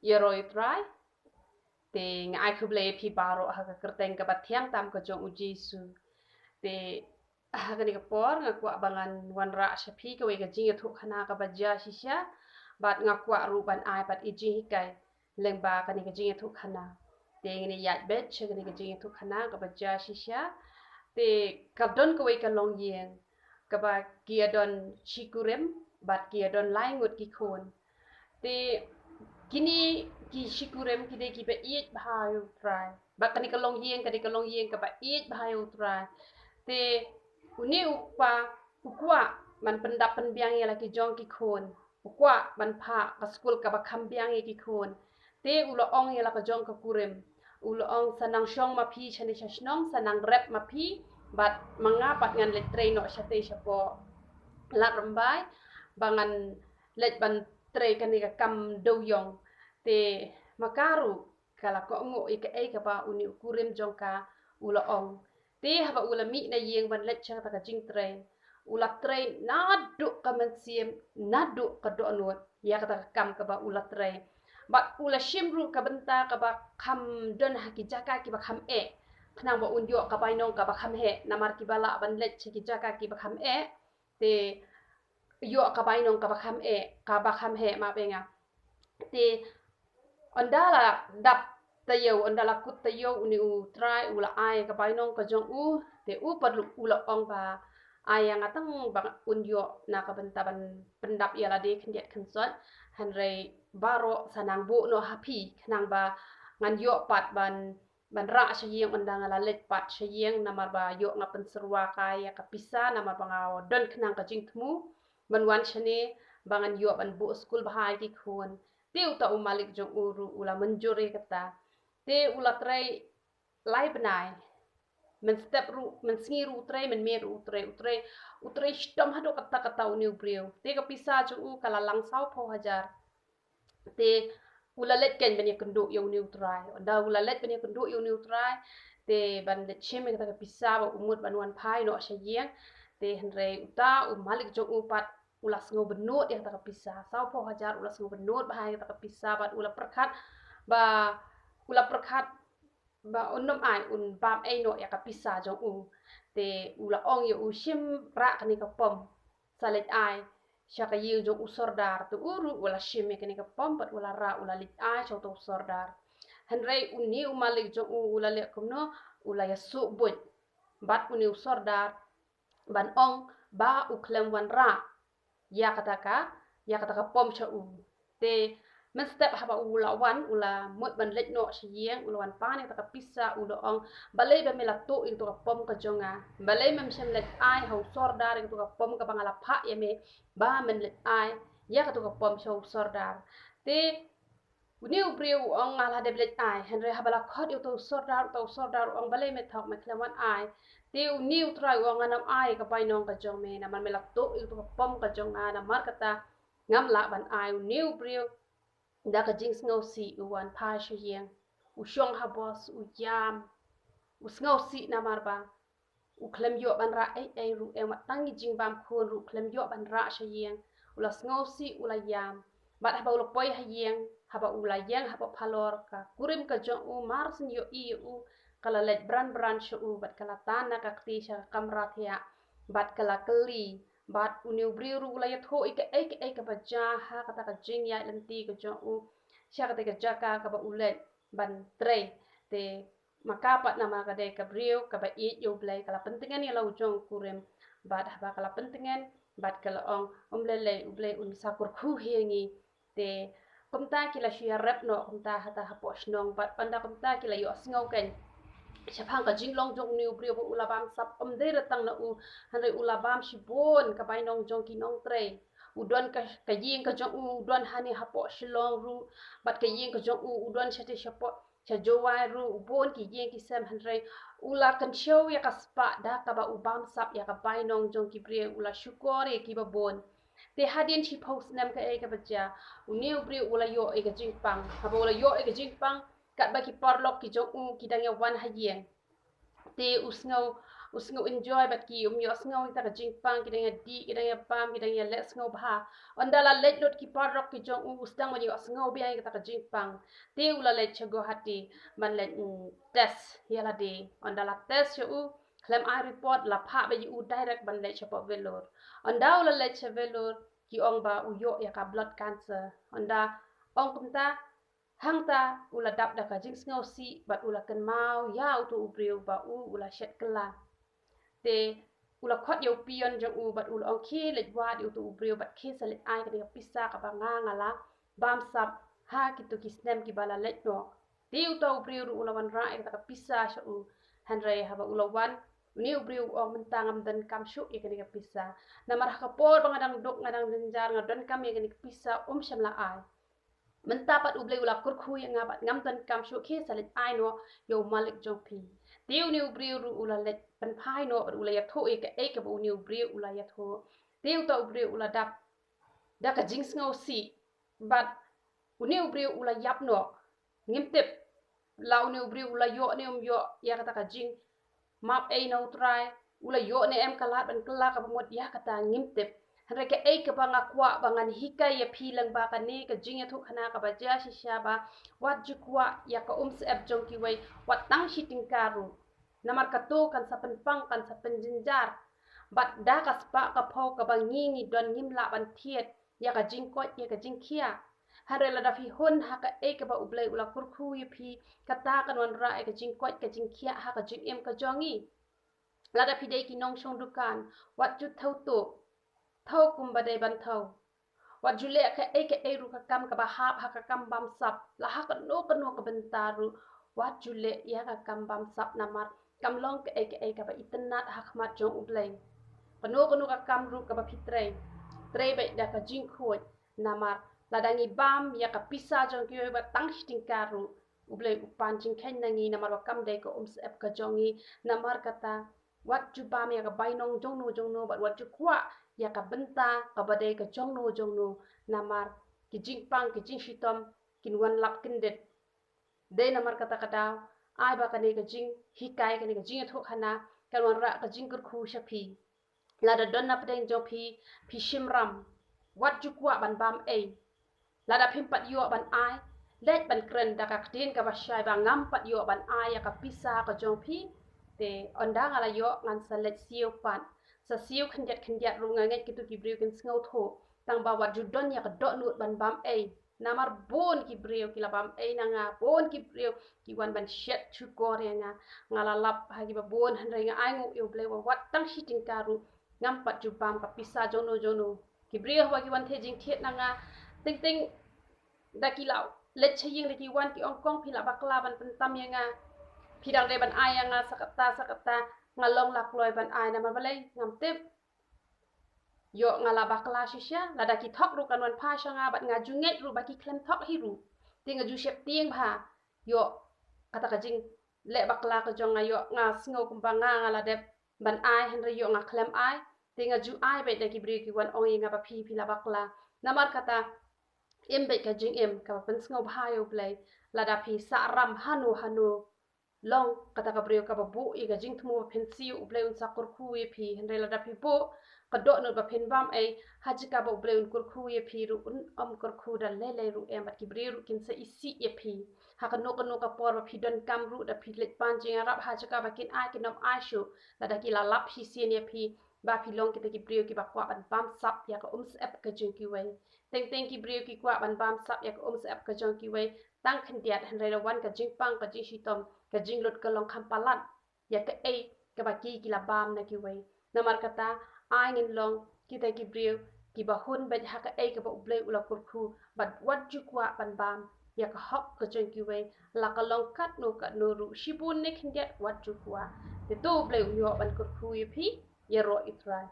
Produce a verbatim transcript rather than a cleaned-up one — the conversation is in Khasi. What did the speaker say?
Ïaroh ïa u Trai. Te nga ai khublei ïa phi baroh ha ka kyrteng kaba thiang tam ka jong u Jisu. Te ha kane ka por nga kwah ba ngan wanrah sha phi kawei ka jingïathuhkhana kaba jia shisha. Bad nga kwah ruh ban ai pat i jinghikai lyngba kane ka jingïathuhkhana. Te ngin ïaid beit sha kane ka jingïathuhkhana kaba jia shisha. Te ka don kawei ka longïing kaba ki ïa don shi kurim bad ki ïa don lai ngut ki khun. Te kine ki shi kurim ki dei kiba ïeit bha ïa u Trai. Bad kane ka longïing ka dei ka longïing kaba ïeit bha ïa u Trai. Te une u kpa u kwah ban pyndap pynbiang ïa la ki jong ki khun. U kwah ban phah ka skul kaba kham biang ïa ki khun. Te u la ong ïa la ka jong ka kurim, u la ong, sa nang shong ma phi shane sha shnong, sa nang rep ma phi, bad ma nga pat ngan leit trei noh shatei shapoh Lad Rymbai ba ngan leit ban trei kane ka kam dewïong. Te ma ka ruh ka la kohnguh ïa kaei kaba une u kurim jong ka u la ong. Te haba u la mih na ïing ban leit sha kata ka jingtrei, u la trei naduh ka mynsiem, naduh ka dohnud ïa kata ka kam kaba u la trei. Bad u la shim ruh ka bynta kaba kham don ha ki jaka kiba kham eh, khnang ba un ïoh ka bainong kaba kham heh, namar kiba lah ban leit sha ki jaka kiba kham eh te ïoh ka bainong kaba kham eh, kaba kham heh ma pynga. Te ynda la dap taïew, ynda la kut taïew, une u Trai u la ai ka bainong ka jong u. Te u pat u la ong ba, ai ïa nga tang ba un ïoh na ka bynta ban pyndap ïa lade khyndiat khynsoit. Hynrei baroh sa nang buh noh ha phi, khnang ba ngan ïoh pat ban ban rah sha ïing ynda nga la leit pat sha ïing, namar ba ïoh nga pynsyrwa kai ïa ka pisa, namar ba nga don khnang ka jingthmu ban wan shane ba ngan ïoh ban buh skul bha ïa ki khun. Te uta u malik jong u ruh u la mynjur ïa kata. Te u la trei lai bnai. Mynstep ruh, mynsngi ruh u trei, mynmiet ruh u trei, u trei, u trei shitom haduh katta katta une u briew. Te ka pisa jong u ka la lang sawphew hajar. Te u la leit kein ban ïakynduh ïa une u Trai. Ynda u la leit ban ïakynduh ïa une u Trai, te ban leit shim ïa kata ka pisa ba u mut ban wan phai noh sha ïing. Te hynrei uta u malik jong u pat u la sngew bynnud ïa kata ka pisa. Sawphew hajar u la sngew bynnud bha ïa kata ka pisa bad u la pyrkhat ba, u la pyrkhat ba un nym ai, un bam ei noh ïa ka pisa jong u. Te u la ong ïa u, shim rah kane ka pom, sa leit ai sha ka ïing jong u sordar. Te u ruh u la shim ïa kane ka pom bad u la rah, u la leit ai sha uta u sordar. Hynrei une u malik jong u u la leh kumno? U la ïasuh buit bad une u sordar ban ong ba u khlem wanrah ïa kata ka, ïa kata ka pom sha u. Te mynstep haba u la wan, u la mut ban leit noh sha ïing, u la wan pan ïa kata ka pisa, u la ong, balei ba me la tuh ïa kata ka pom ka jong nga? Balei mem shym leit ai ha u sordar ïa kata ka pom kaba nga la phah ïa me ba men leit ai ïa kata ka pom sha u sordar? Te une u briew u ong, nga la dep leit ai. Hynrei haba la khot ïa uta u sordar, uta u sordar u ong, balei me thok, me khlem wan ai? Te une u Trai u ong, ngan nym ai ka bainong ka jong me, namar me la tuh ïa uta ka pom ka jong nga. Namar kata ngam lah ban ai. Une u briew da ka jingsngewsih u wan phai sha ïing, u shong ha bos, u ïam, u sngewsih namar ba u khlem ïoh ban rah ei ei ruh, em, wat tang ïa jingbam khun ruh u khlem ïoh ban rah sha ïing. U la sngewsih, u la ïam. Bad haba u la poi ha ïing, haba u la ïeng hapoh phalor, ka kurim ka jong u, mar syn ïohi ïa u, ka la leit bran bran sha u bad ka la tan na ka kti sha ka kamra thiah bad ka la kylli. Bad une u briew ruh u la ïathuh ïa kaei kaei kaba jia ha kata ka jingïaid lynti ka jong u sha kata ka jaka kaba u leit ban trei. Te ma ka pat namar ka dei ka briew kaba ïeit ïa U Blei, ka la pyntngen ïa la u jong u kurim. Bad haba ka la pyntngen bad ka la ong, um lei lei, U Blei un sa kyrkhu hi ïa ngi. Te kumta ki la shu ïarep noh kumta hata hapoh shnong, bad ynda kumta ki la ïohsngew kein shaphang ka jinglong jong une u briew ba u la bam sap, ym dei re tang na u, hynrei u la bam shibun ka bainong jong ki nongtrei. U don ka, ka ïing ka jong u, u don hangne hapoh Shillong ruh, bad ka ïing ka jong u, u don shatei shapoh sha Jowai ruh, u bun ki ïing ki sem, hynrei u la kynshew ïa ka spah da kaba u bam sap ïa ka bainong jong ki briew, u la shukor ïa kiba bun. Te hadien shiphew snem kaei kaba jia? Une u briew u la ïoh ïa ka jingpang. Haba u la ïoh ïa ka jingpang, katba ki paralok ki jong u ki dang ïa wan ha ïing, te u sngew u sngew enjoy bad ki, um ïohsngew ïa kata ka jingpang, ki dang ïa dih, ki dang ïa bam, ki dang ïa leh sngewbha. Ynda la leit lut ki paralok ki jong u, u sdang ban ïohsngew biang ïa kata ka jingpang. Te u la leit sha Guwahati ban leit, mm, test ïa lade. Ynda la test sha u, khlem ai report, la phah beit ïa u direct ban leit sha pdeng Vellore. Ynda u la leit sha Vellore, ki ong ba u ïoh ïa ka blood cancer. Ynda ong kumta, hangta u la dap da ka jingsngewsih bad u la kynmaw ïa uto u briew ba u, u la shet kylla. Te u la khot ïa u peon jong u bad u la ong, khie leit wad ïa uto u briew bad khie sa leit ai kane ka pisa kaba nga, nga la bam sap ha kito ki snem kiba la leit noh. Te uto u briew ruh u la wanrah ïa kata ka pisa sha u. Hynrei haba u la wan, une u briew u ong, mynta ngam donkam shuh ïa kane ka pisa. Namar ha ka por ba nga dang duk, nga dang jynjar, nga donkam ïa kane ka pisa, um shym la ai. Mynta pat U Blei u la kyrkhu ïa nga bad ngam donkam shuh, khie sa leit ai noh ïa u malik jong phi. Te une u briew ruh u la leit pynphai noh bad u la ïathuh ïa kaei kaba une u briew u la ïathuh. Te uto u briew u la dap da ka jingsngewsih bad une u briew u la ïap noh. Ngim tip la une u briew u la ïoh ne um ïoh ïa kata ka jingmap ei na U Trai, u la ïoh ne em ka lad ban kylla kaba mut ïa kata, ngim tip. Hynrei kaei kaba nga kwah ba ngan hikai ïa phi lyngba kane ka jingïathuhkhana kaba jia shisha ba wat ju kwah ïa ka umsyep jong kiwei, wat tang shi tyngka ruh. Namar kato kan sa pynpang, kan sa pynjynjar. Bad da ka spah ka phew kaba ngi ngi don, ngim lah ban thied ïa ka jingkoit ïa ka jingkhiah. Hynrei lada phi hun ha kaei kaba U Blei u la kyrkhu ïa phi, kata kan wanrah ïa ka jingkoit ka jingkhiah ha ka jingim ka jong ngi. Lada phi dei ki nongshong dukan, wat ju thew tuh, thew kumba dei ban thew. Wat ju leh kaei kaei ruh ka kam kaba hap ha ka kam bam sap, la ha kano kano ka bynta ruh, wat ju leh ïa ka kam bam sap, namar kam long kaei kaei kaba itynnad ha khmat jong U Blei. Kano kano ka kam ruh kaba phi trei, trei beit da ka jingkhuid, namar lada ngi bam ïa ka pisa jong kiwei ba tang shi tyngka ruh, U Blei u pan jingkheiñ na ngi, namar ba kam dei ka umsyep ka jong ngi. Namar kata, wat ju bam ïa ka bainong jongno jongno bad wat ju kwah ïa ka bynta kaba dei ka jongno jongno, namar ki jingpang ki jingshitom kin wan lap kyndit. Dei namar kata ka daw, ai ba kane ka jinghikai, kane ka jingïathuhkhana kan wanrah ka jingkyrkhu sha phi. Lada don na pdeng jong phi, phi shim ram, wat ju kwah ban bam ei. Lada phim pat ïoh ban ai, leit ban kren da ka ktien kaba shai ba ngam pat ïoh ban ai ïa ka pisa ka jong phi. Te ynda nga la ïoh, ngan sa leit siew pat. Sa siew khyndiat khyndiat ruh, nga ngeit kito ki briew kin sngewthuh. Tang ba wat ju don ïa ka dohnud ban bam ei. Namar bun ki briew ki la bam ei na nga, bun ki briew ki wan ban shet shukor ïa nga. Nga la lap ha kiba bun, hynrei nga ainguh ïa U Blei ba wat tang shi tyngka ruh ngam pat ju bam ka pisa jongno jongno. Ki briew haba ki wan thied jingthied na nga, teng teng da ki la leit sha ïing da ki wan, ki ong, kong, phi la bakla ban pyntam ïa nga, phi dang dei ban ai ïa nga sa kata sa kata. Nga long la kloi ban ai, namar balei? Ngam tip. Ïoh nga la bakla shisha, lada ki thok ruh kan wan phai sha nga, bad nga ju ngeit ruh ba ki khlem thok hi ruh. Te nga ju sheptieng bha. Ïoh kata ka jingleh bakla ka jong nga, ïoh nga sngew kumba nga, nga la dep ban ai, hynrei ïoh nga khlem ai. Te nga ju ai beit da ki briew ki wan ong ïa nga ba phi, phi la bakla. Namar kata, im beit ka jingim kaba pynsngewbha ïa U Blei. Lada phi sah ram hano hano, long kata ka briew kaba buh ïa ka jingthmu ba phin siew, U Blei un sa kyrkhu ïa phi. Hynrei lada phi buh ka dohnud ba phin bam ei, ha jaka ba U Blei un kyrkhu ïa phi ruh, un ym kyrkhu da lei lei ruh em, bad ki briew ruh kin sa isih ïa phi. Ha kano kano ka por ba phi donkam ruh, da phi leit pan jingïarap, ha jaka ba kin ai, kin ym ai shuh. Lada ki la lap shisien ïa phi ba phi long kita ki briew kiba kwah ban bam sap ïa ka umsyep ka jong kiwei. Teng teng ki briew ki kwah ban bam sap ïa ka umsyep ka jong kiwei tang khyndiat, hynrei la wan ka jingpang, ka jingshitom, ka jinglut ka long kham palat ïa kaei kaba ki, ki la bam na kiwei. Namar kata, ai ngin long kita ki briew kiba hun beit ha kaei kaba U Blei u la kyrkhu, bad wat ju kwah ban bam ïa ka hok ka jong kiwei, la ka long katno katno ruh, shibun ne khyndiat, wat ju kwah. Te to U Blei un ïoh ban kyrkhu ïa phi ïaroh U Trai.